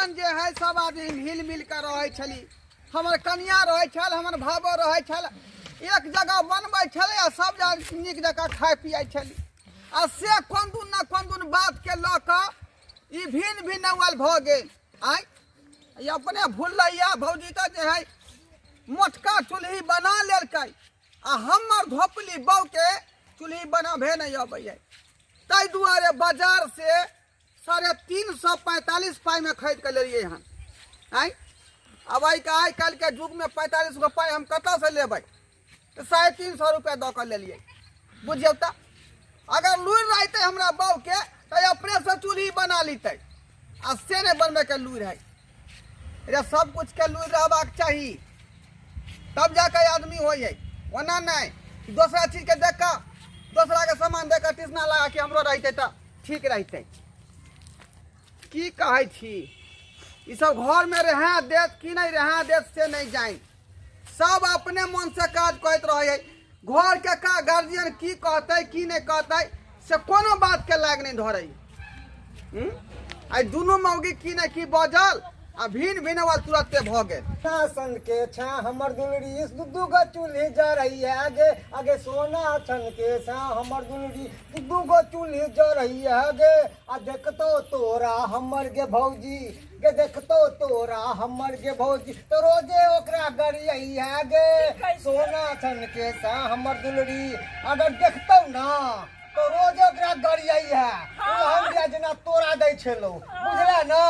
तखन जे है सब आदमी हिल मिल कऽ रहै छली। हमर कनिया रहै छल, हमर भाबो रहै छल, एक जगह बनबै छलै आ सब जगह नीक जकाँ खाइ पियै छली। आ से कोन दुन न कोन दुन बातके लऽ कऽ ई भिन्न भिन्न अव्वल भऽ गेल। आँय, ई अपने भुललैया भौजी तऽ जे है मोटका चूल्ही बना लेलकै आ हमर धोपली बहूके चूल्ही बनाबे नहि अबैए, ताहि दुआरे बाजार से 345 पाइमे खरीद कऽ लेलियै हन। आँय, आब आइ आइ काल्हिके युगमे 45 गो पाइ हम कतऽसँ लेबै? तऽ 350 रुपैआ दऽ कऽ लेलियै। बुझियौ तऽ अगर लुरि रहितै हमरा बहूके तऽ अपनेसँ चूल्ही बना लितै, आ से नहि बनबैके लुरि है रे। सब कुछके लुरि रहबाक चाही तब जाके आदमी होइ है, ओना नहि दोसरा चीजके देख कऽ, दोसराके सामान देख कऽ तिसना लगा के हमरो रहितै तऽ ठीक रहितै। की कहै छी, ई सब घरमे रहए देत कि नहि रहए देत से नहि जानि। सब अपने मनसँ काज करैत रहै है। घरके का गार्जियन की कहतै की नहि कहतै से कोनो बातके लाग नहि धरै। आइ दुनू मौगी की नहि की बजल आ भिन्न भिन्न आवाज तुरते भऽ गेल। सन के छा हमर दुलरी दू दू गो चूल्ही जरैया गे, आगे सोना छन के छा हमर दुलरी दू दू गो चूल्ही जरैया गे। आ देखतो तोरा हमर गे भौजी गे, देखतो तोरा हमर गे भौजी तो रोजे ओकरा गरियैया गे। सोना छन के छा हमर दुलरी अगर देखतो ना तो रोज ओकरा गरियैया। ओ हम दिया जेना तोरा दै छलो, बुझला ना?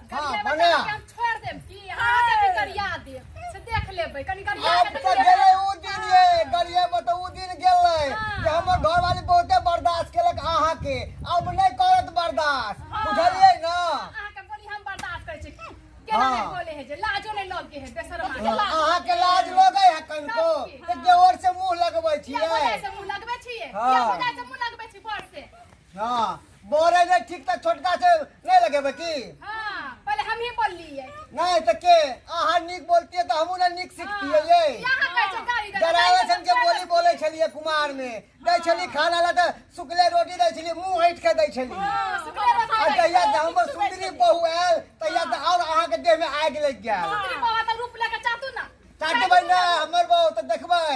हाँ, बना। हम छोड़ देब की अहाँ के भी गरिया देब से देख लेबै कनी गरिया आब के तऽ गेलै ओ दिन ये गरियेबै तऽ ओ दिन गेलै जे हमर घरवाली बहुते बर्दाश्त केलक अहाँके, अब नहि करत बर्दाश्त, बुझलियै ना? अहाँ के बोली हम बर्दाश्त करै छी केना नहि बोले है जे लाजो नहि लगे है बेशर्मा के लाज। अहाँके लाज लगै है कनिको? तऽ देवर से मुँह लगबै किया छियै? भौजाइ से मुँह लगबै छियै? हाँ। किया भौजाइ से मुँह लगबै छी बड़ से? हाँ, बड़े नहि ठीक तऽ छोटका से नहि लगेबै की? हाँ, पहिले हमही बोललियै। नहि तऽ के अहाँ नीक बोलतियै तऽ हमहूँ ने नीक सिखतियै यै। यहाँ कहै छै गाड़ी दे, डरावे गाड़ी सन के दे, बोली बोलै छलियै कुमार में, दै छली खाना ला तऽ सुखले रोटी दै छली, मुँह ऐठ के दै छली। हाँ, सुखले रोटी आ दै जहिया छली। से हमर सुंदरी बहू आयल तहिया तऽ आओर अहाँके देह में आगि लागि गेल। सुंदरी बहू तऽ रूप लऽ के चाटू ना। चाटबै ने हमर बहू तऽ देखबै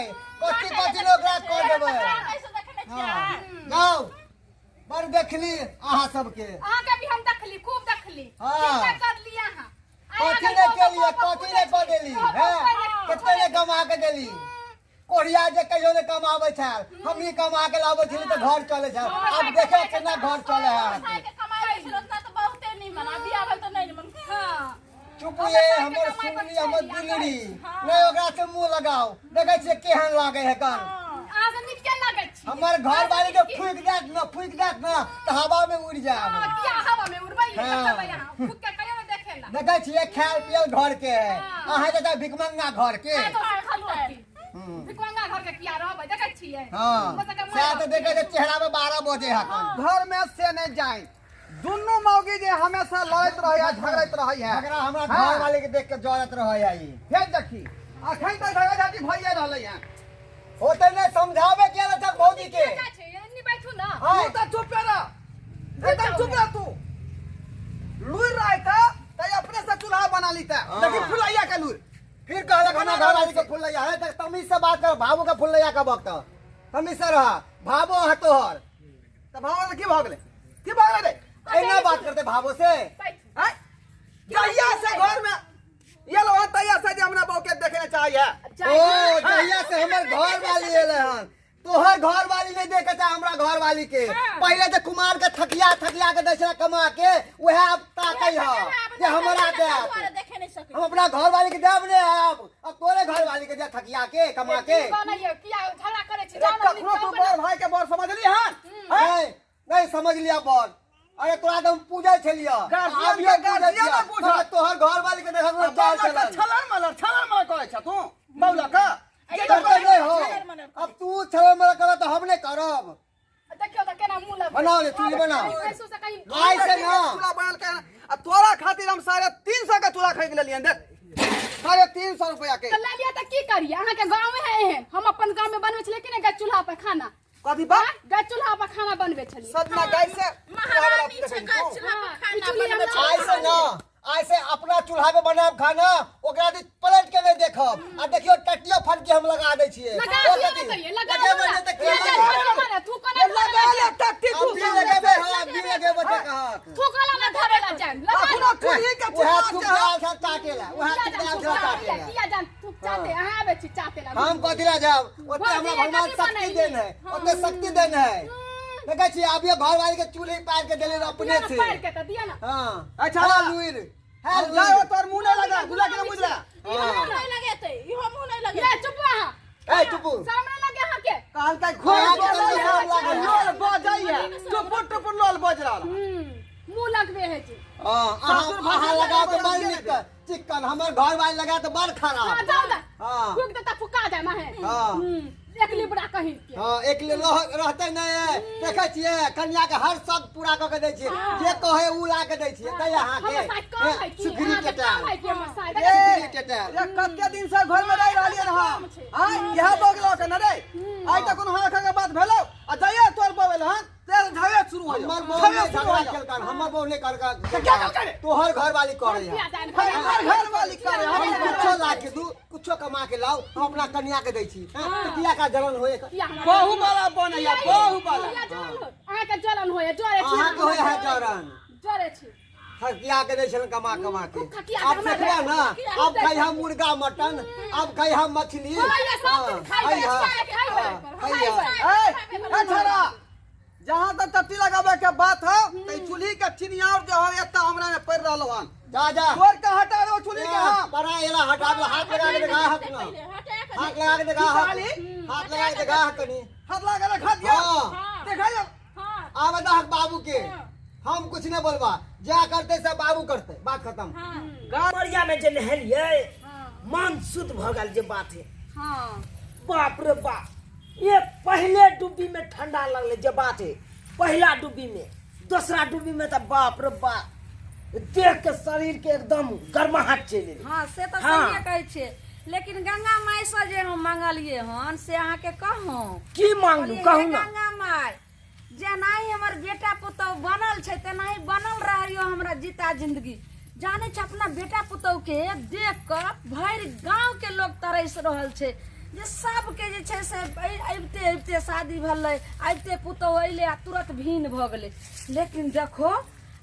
कथी कथी ने ओकरा कऽ देबै। हाँ, जाउ बड़ देखली अहाँ सबके। अहाँके भी हम देखली, खूब देखली। हाँ। की नहि करली अहाँ? कथी नहि केलियै, कथी नहि कऽ देली हैं? कते नहि कमा के देली? कोढ़िया जे कहियो नहि कमाबै छल, हमही कमा के लाबै छली तऽ घर चलै छल। आब देखै केना घर चलै है अहाँके। चुप ये हमर सुनली हमर दुलरी, नहि ओकरा से मुंह लगाओ, देखै छियै केहन लागै है कन। अहाँ से नीक के लागै छी? हमर घर वाली के फूकि देत न, फूकि देत न तऽ हवा में उड़ि जायब। हाँ, किया हवा में उड़बै? हाँ। देखबै अहाँ फूक के कहियो नहि देखेला। देखै छियै खायल पियल घर के है, अहाँ जकाँ भिखमंगा घर के। खाय तो सुखल रोटी। भिखमंगा घर के किया रहबै? देखै छियै। हाँ, हमर सबके माय सएह तऽ बाप देखै छियै चेहरा में 12 बजे है कन। घर में से नहि जाय, दुनू मौगी जे हमेशा लड़ैत रहै है, झगड़ैत रहै है। झगड़ा हमरा हाँ। घर वाले के देख के जरत रहै है ई। फेर देखी अखन तक झगड़ा झाटी भइए रहलै है। होते नहीं समझावे के रहता भौजी के। क्या छै? एन्नी बैठू ना। हाँ। तू तऽ चुपे रह, एकदम चुप रह। तू लुरि रहै था तऽ अपने से चूल्हा बना लीता। हाँ। देखी फुलैया के लुरि। फिर कहलक हमरा घर वाली के फुलैया है। तऽ तमीज से बात कर, भाबो के फुलैया के वक्त तमीज से रह, भाबो है तोहर। तऽ भाबो के की भऽ गेलै, की भऽ गेलै रे? एना बात करते भाबो से? बैठू। आँय? जहिया से घर में ये लो तहिया से जे हमरा बहू के देखे चाहिए। ओ जहिया से हमर घर वाली एले हन, तोहर घर वाली नहीं देखे चाहे हमरा घर वाली के। पहले जे कुमार के थकिया थकिया के दै छलै कमा के, वएह अब ताकै ह जे हमरा देत। हम अपना घर वाली के देब ने, आब अब तोरे घर वाली के दे थकिया के कमा के। की बनैयौ? किया झगड़ा करै छी? रे, जाउ ना, कखनो नीक तू जाउ बड़ भाई के बड़ समझली हन? नहीं नहीं समझ लिया बड़। अरे तोरा तो हम पूजै छलियै, गार्जियन अभियो के पूजै गार्जियन छियै। ने पूजत। मगर तोहर घर वाली के देखल चाल चलन। छलर मलर छलर मलर करै छ तू बौला का। करते नहीं हो। अब तू छलर मलर करब तऽ हम नहीं करब। देखियौ तऽ केना मुँह लगबै। बनाओ रे, चूल्ही बनाओ। भैंसुर से कहीं आइ से ना। चूल्हा बनल के आ तोरा खातिर हम 350 के चूल्हा खरीद लेलियन। देख 350 रुपया के। तऽ लए लिअ तऽ की करियै? अहाँके गाँवे है एहन। हम अपन गाँव में बनबै छलियै कि नहि गैस चूल्हा पर खाना? कथी बा? गैस चूल्हा पर खाना बनबै छलियै। सदमा गैस से महारानी छै, गैस चूल्हा पर खाना चूल्ही बनबै हमरा आइ से ना, आइ से अपना चूल्हा पे बनाब खाना, ओकरा दिस पलट के नहीं देखब। आ देखियो टटियो फटकी हम लगा दै छियै। लगा ओ दियौ कथी? ने कहियै, लगा लगेबै दियौ नहि तऽ ने। की किया लगेबै? जान मारे, थूको नहि ये लगा धरे ले ला टट्टी हम तू भी सब लगेबै, हम भी लगेबै तऽ कहक। थूको ला नहि धरे ला जान लगा अखनो चूल्ही के उएह चिन्ह थूक छै। दाल सब चाटेला, उएह किया थूक जान दाल थूक सब चाटे ला, चाटेला। किया जान थूक चाटे अहाँ आबै छी चाटे ला। हम कथी ला जाब? ओते भौजी, हमरा भगवान कथी शक्ति बनैली? देन है, ओते शक्ति देन है। देखै छियै अभिये घर वाली के चूल्ही पार के देले अपने दियौ ने से। पारि के तऽ दियौ ने। हाँ। अच्छा। है लुइर, है हम लुइर। जाओ तोर मुंह नहीं लगा, बुझला कि नहीं बुझला? इहो मुँह नहि लगेतै, इहो मुँह नहि लगेतै। ये चुप अहाँ। ए चुपू। शरम नहि लगे अहाँके? कहलकै खोल अहाँ के के शरम लागल। लोल बजैया, टुपुर टुपुर लोल बज रहल। मुँह लगबे है जी। हाँ, अहाँ सासुर भाषा अहाँ लगाओ तऽ लगा बड़ के नीक चिक्कन, हमर घर वाली लगा तऽ बड़ हाँ खराब। जाओ ना। हाँ। फूक देता फुका जाए माहे। हाँ। एक लिबड़ा कहीं के। हाँ, एक ले रहते नहीं है। देखै छियै कन्या के हर शौक पूरा कऽ के दै छियै, जे कहै उ ला के दै छियै। तै अहाँके हमर साइड कम है की? सुखरी अहाँके टेटाल। कम है की हमर साइड? ए, सुखरी टेटाल। ये कते दिन से घर में रह रहलियै हम आय इएह बगलो के न रे। आइ तऽ कोनो हाँ के बात भेलो आ जाइए तोर बवेल हन तेर झगड़ा शुरू हो हमर जाओ। बहू झगड़ा नहीं शुरू हो झगड़ा जाओ। केलकन, हमर बहू नहीं करकन। तऽ क्या केलकै रे? तोहर घर वाली करे किया है। जान? हमर घर वाली करे। हम हमर कुछो ला के दू, कुछो कमा के लाओ, हम अपना कन्या के दै छी। हैं, तऽ किया का जलन होए? किया हमरा बहु वाला बनैया, बहु वाला। किया जलन हो? अहाँके जलन होय, जरे छी। अहाँके होए है जलन। जरे छी। खकिया के दै छलन कमा कमा के। खूब खकिया के अब हमरा देखबा ना, खकिया अब के खाइ हम मुर्गा मटन, अब खाइ हम मछली। होइए, सब दिन हाँ, खाइबै, खाइ खाइबै, हाँ, खाइबै। ए ए छोरा, जहाँ तक टट्टी लगावे के बात हो त ई चूल्ही के चिनियार जो हो एत्ता हमरा में पड़ रहल हन। जा जा, तोड़ के हटा दो चूल्ही के। हम बड़ा एला हटा दो। हाथ लगा के देखा हक ना, पहिले हटा के हाथ लगा के देखा हक, निकाली। हाथ लगा के देखा हक कनी। हाथ लगा के रखा दिया। हाँ। देखा जाओ। हाँ। आवे दहक बाबू के, हम कुछ नहीं बोलबा, जा करते सब बाबू करते, बात खत्म। हाँ। मरिया में जे नहेलियै मन शुद्ध भऽ गेल जे बात है। हाँ। बाप रे बाप, ये पहले डुब्बी में ठंडा लगले जे बात है, पहला डुब्बी में, दूसरा डुब्बी में तो बाप रे बाप देख के शरीर के एकदम गर्माहट चलि एलै। हाँ से तऽ हाँ। सहिए कहै छियै, लेकिन गंगा माय से जे हम मंगलियै हन से अहाँके कहूँ? की मांगलू? कहलियै, कहू हे ना। गंगा माय, जेनाही हमर बेटा पुतहु बनल छै तेनाही बनल रहियो हमरा जीता जिंदगी। जानै छै अपना बेटा पुतहु के देख कऽ भरि गाँव के लोग तरसि रहल छै जे सबके जे छै से अबिते अबिते शादी भेलै, अबिते पुतहु अयलै आ तुरत भिन्न भऽ गेलै। लेकिन देखो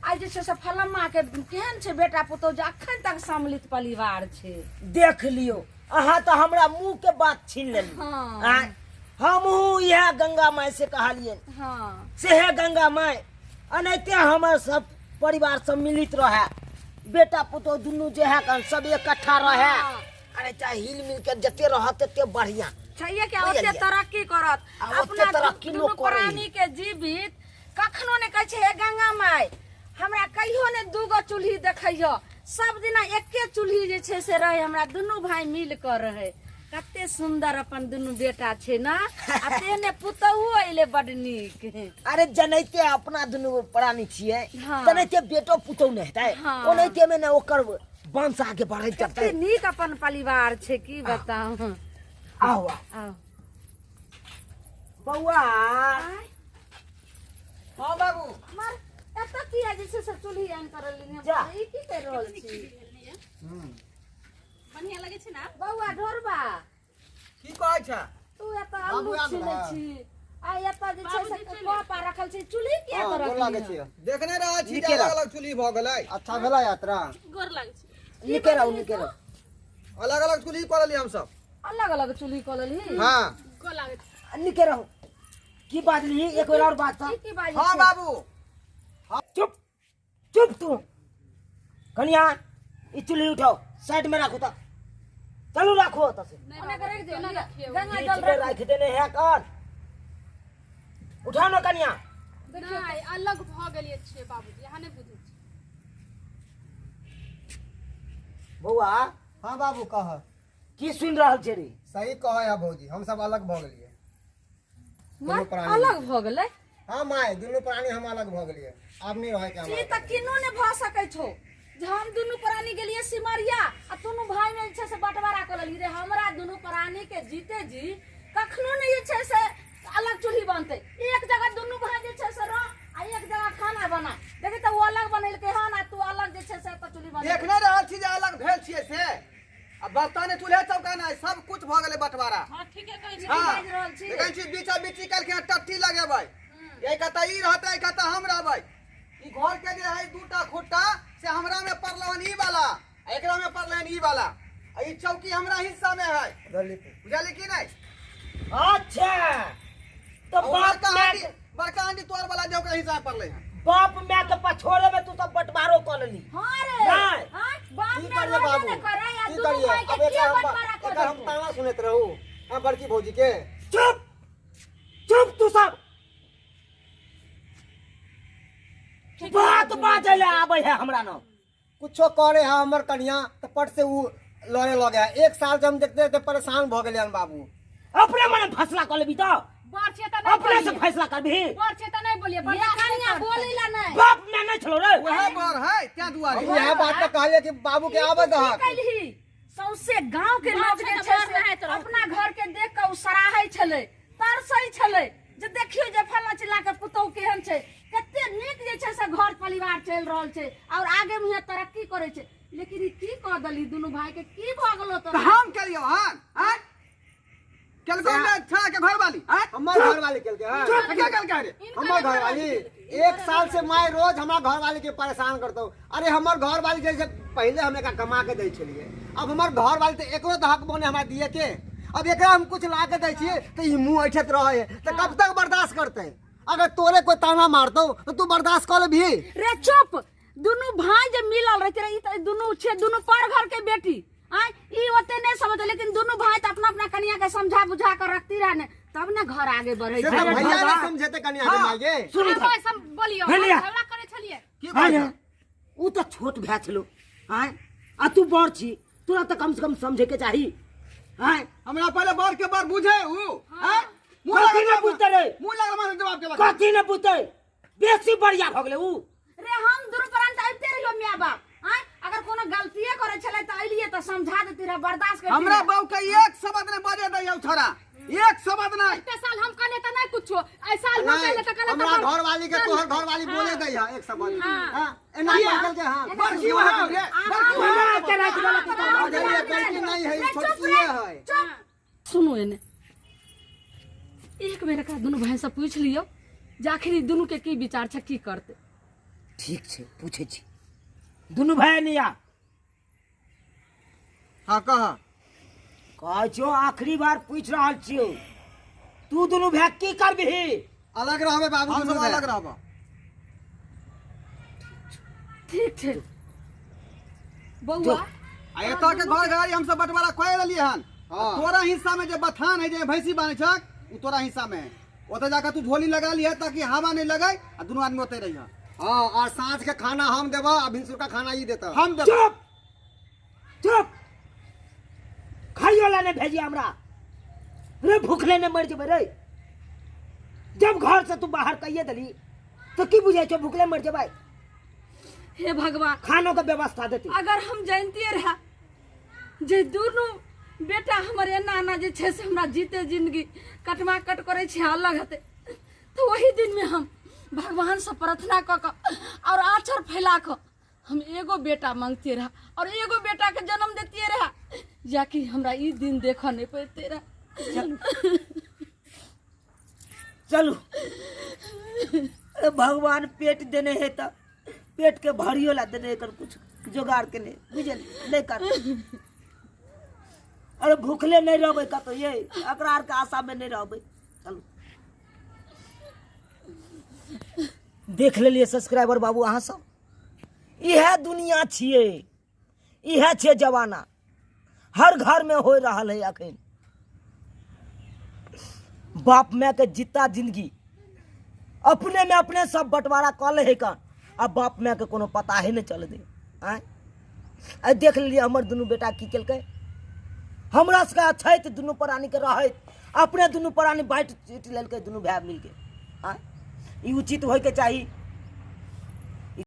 आइ जे छै से फलम्मा के केहन छै बेटा पुतहु जे अखन तक सम्मिलित परिवार छै। देख लियौ, अहाँ तऽ हमरा मुँह के बात छीन लेली। हाँ। आँय, हमहूँ इएह गंगा माय से कहलियनि। हाँ। से हे गंगा माय, एनाहिते हमर सब परिवार सम्मिलित रहे, बेटा पुतोह दुनू जे है कन सब इकट्ठा रहे। हाँ। अरे चाहे हिल मिल के जते रहत तते बढ़िया चाहिए कि बुझलियै? ओते तरक्की करत। आ ओते अपना तरक्की दुनू लोक करै। प्राणी के जीवित कखनो ने कहै छै हे गंगा माय हमरा कहियो ने दूगो चूल्ही देखैयो, सब दिना एके चूल्ही जे छै से रहे, हमरा दुनू भाई मिल कर रहे। कते सुंदर अपन दुनू बेटा छै ना, आ तेहने पुतहुओ अइले बड नीक। अरे जनैते अपना दुनू प्राणी छियै। हाँ। तेनाहिते बेटो पुतहु ने हेतै। हाँ। ओनाहिते मे ने ओकर वंश आगे बढ़ैत कते जेतै। नीक अपन परिवार छै, की बताउ। आहो। आउ। बौआ। हाँ बाबू। मर एतऽ किया जे छै से चूल्ही आनि कर लेलियै? जा। ई की करि रहल छी? बढ़िया लगै छै ना? बौआ ढोरबा। की कहै छै? तू एतऽ बाबू आलू आयल छिलै रहै। छी आ एतऽ जे छै से बाबूजी चलि कप आ रखल छै, चूल्ही किया हाँ, तऽ गोर लागै रखली? छियै। देखने रहै छी जे नीके रह। अलग अलग चूल्ही भऽ गेलै। अच्छा भेला यात्रा? गोर लागै छै। निके रहू, निके रहू। अलग अलग चूल्ही कऽ लेलियै हमसब। अलग अलग चूल्ही कऽ लेलही? हाँ। गोर लागै छै। निके रहू। की बाजली एक बेर और बात? ई की बाजै हाँ छै? बाबू। चुप चुप तू। कनिया, ई चूल्ही उठाओ, साइड में राखू। तऽ चलू, राखू ओतऽ से। ओना के राखि दियौ। केना रखियौ? गंगा बीच जल में राखि देने है कर। उठाओ ना कनिया। नहि, अलग भऽ गेलियै छियै बाबूजी, अहाँ नहि बुझै छी। बौआ। हाँ बाबू, कह। की सुनि रहल छै रे? सही कहै है भौजी, हम सब अलग भऽ गेलियै। मर दुनू प्राणी। अलग भऽ गेलै? हाँ माय, दुनू प्राणी हम अलग भऽ गेलियै, आब नहि रहै के ई हमरा। तऽ किनो नहि भऽ सकै छौ जे हम दुनू प्राणी गेलियै सिमरिया आ दुनू भाई में जे छै से बंटवारा कऽ लेलियै रे। हमरा दुनू प्राणी के जीते जी कखनो नहि जे छै से अलग चूल्ही बनतै। एक जगह दुनू भाई जे छै से रह आ एक जगह खाना बना। देखी तऽ ओ अलग बनेलकै हन आ तू अलग जे छै से एतऽ चूल्ही बनेलकै। देख नहि रहल छी जे अलग भेल छियै से आ बर्तन चूल्हे चौका नहि सब कुछ भऽ गेलै बँटवारा। हँ, ठीके कहै छी। हँ, बाजि रहल छी। देखै छी बीचा बीची कहलखिन टट्टी लगेबै, एक कतऽ ई रहतै, एक कतऽ हम रहबै। ई घर के जे है दूटा खुट्टा से हमरा में पड़ल हन ई वाला, आ एकरा में पड़ल हन ई वाला, आ ई चौकी हमरा हिस्सा में है, बुझलियै कि नहि? अच्छा तो आ ओ बाप बड़का माय हांडी, बड़का हांडी तोर वाला जे ओकरा हिस्सा में पड़लै हन। बाप माय के पछोड़े में तू सब बंटवारो कऽ लेली। हाँ रे। नहीं। हाँ, बाप की माय करिए रहबे बाबू, ने करे, आ की दुनू करिए भाई के अब एकर के हम बंटवारा कऽ एकर हम देतै? ताना सुनैत रहू हम बड़की भौजी के। चुप चुप, तू सब बात बाजै ले आबै है हमरा न। कुछो करे है हमर कनिया तो पट से उ लड़े लगे है। एक साल से हम देखते देखते परेशान भ गेलियन बाबू। अपने मने फैसला कऽ लेबी तो बड़ छै तऽ नहि अपने से बोलिए। फैसला करबी। बड़ छै तऽ नहि बोलिए, ये बर्दाश्त नहि कनिया करतै। बोली ला नहीं। बाप माय नहीं छलो रे। वएह बड़ है तें दुआरे। इएह बात तऽ कहलियै कि बाबू के आबे की दहक। कैलही? सौंसे गांव के बाप लोग जे छै तऽ छै बड़ से रहैत रहतै। अपना घर के देख के ओ सराहै छलै, तरसै छलै जे देखियौ जे फल्लां चिल्लां के पुतोहु केहन छै, कते नीक जे छै से घर परिवार चलि रहल छै और आगे मुँहे तरक्की करै छै। लेकिन ई की कऽ देलही दुनू भाई के, की भऽ गेलौ तोरा? तऽ हम केलियौ हन? आँय? केलकौ ने छा के घरवाली? आँय? हमर घरवाली केलकै हन। चुप, के केलकै रे? हमर घरवाली एक साल से माय रोज हमरा घरवाली के परेशान करतौ। अरे हमर घरवाली जैसे पहले हम एकरा कमा के दै छलियै, अब हमर घरवाली तऽ एकरो तऽ हक बने हमरा दिए के। अब एकरा हम कुछ ला के दै छियै तऽ ई मुँह ऐठैत रहै है, तऽ कब तक बर्दाश्त करतै? अगर तोरे कोई ताना मारतौ तऽ तू बर्दाश्त कऽ लेबही? रे चुप, दुनू भाई जे मिलल रहते रहे, ई तऽ दुनू छै दुनू पर घर के बेटी। आय ई ओते नहीं समझते, लेकिन दुनू भाई तऽ अपना अपना कनिया के समझा बुझा कर रखती रहे ने, तब ने घर आगे बढ़े से छै। तऽ भैया ने समझेते कनिया के माय गे। सुनी हम तऽ। सब बोलियो, हे हम लिया। झगड़ा करे छलियै। की है कहै ने? छौ? उ तऽ छोट भाय छलो, आय आ तू बड़ छी, तोरा तऽ कम से कम समझे के चाही। आय हमरा पहले बड़ के बड़ बुझे उ। आय मुंह कथी लागल ने बुझते रे? मुंह लागल मारे जवाब के बाद। कथी ने बुझते? बेसी बढ़िया भऽ गेलै उ। रे हम दुनू प्रांत आबिते रहियो my बाप। आय अगर कोनो गलतीए करे छलै तऽ अइलिए तऽ समझा देती रहे, बर्दाश्त करती हमरा रहे। बाबू के एक शब्द नहीं बजे दैया छोरा, एक शब्द नहीं। एते साल हम कहले तऽ नहीं कुछो, ऐ साल भऽ नहीं, गेलै तऽ कहले तऽ हमरा बड़- घरवाली के तोहर घरवाली बोले दैया एक शब्द। हाँ। हाँ, एना कहल के हाँ। बड़की वहाँ रे, बड़की वहाँ। हमरा के राखि देलक तऽ बुझलियै, बड़की नहीं है, रे, चुप छोटकी रे, है। चुप। सुनू एने एक बेर एकरा दुनू भाई से पूछि लियौ जे आखिर ई दुनू के की विचार छै, की करतै। ठीक छै, पूछै छी दुनू भाई निया। हाँ कह। कहै छियौ आखिरी बार पूछि रहल छियौ, तू दुनू भाई की करबिही? अलग रहबे बाबू, हम दुनू सब भाई। अलग रहब। ठीक छै बौआ। आ एतऽ के घर गाड़ी हम सब बंटवारा कऽ लेलियै हन। हाँ। तोरा हिस्सा में जे बथान है, जे भैंसी बान्है छक, उ तोरा हिस्सा में है। ओतऽ जाकर तू झोली लगा लिहे ताकि हवा नहीं लगे आ दुनू आदमी ओतै रहिहे। हाँ, और साँझ के खाना हम देबऽ आ भिनसुर का खाना ई देतऽ। हम देबऽ। चुप चुप, खाइयो ला नहीं भेजिए हमरा रे, भूखले नहीं मर जेबै रे। जब घर से तू बाहर कहिए देली तो की बुझाइ छौ भूखले मर जेबै? हे भगवान, खानो के व्यवस्था देती। अगर हम जानतिए रहा जे दुनू बेटा हमर एना एना जे छै से हमरा जीते जिंदगी कटमा कट करै छै अलग हेतै, तऽ ओही दिनमे हम भगवानसँ प्रार्थना कऽ कऽ आओर आँचर फैला कऽ हम एगो बेटा मांगतिए रहा और एगो बेटा के जन्म देतिए रहा, जाकि हमरा ई दिन देखऽ नहीं पड़ते रहा। चलू, अरे भगवान पेट देने है त पेट के भरियो ला देने कर कुछ जोगाड़ के नहीं बुझल नहीं कर। अरे भूखले नहीं रहबै कतौ, ये एकरा आर के आशा में नहीं रहबै। चलू देख लेलिए सब्सक्राइबर बाबू अहाँ सब, इएह दुनिया छियै, इएह छियै जमाना, हर घर में हो रहल है अखन। बाप माय के जिता जिंदगी अपने में अपने सब बंटवारा कऽ ले है कन, आ बाप माय के कोनो पता ही नहीं चल दे। आँय आइ देख लेलिए हमर दुनू बेटा की केलकै, हमरा सबके अछैत दुनू प्राणी के रहैत अपने दुनू प्राणी बाँटि चीट लेलकै दुनू भाय मिलके। आँय ई उचित होइके चाही।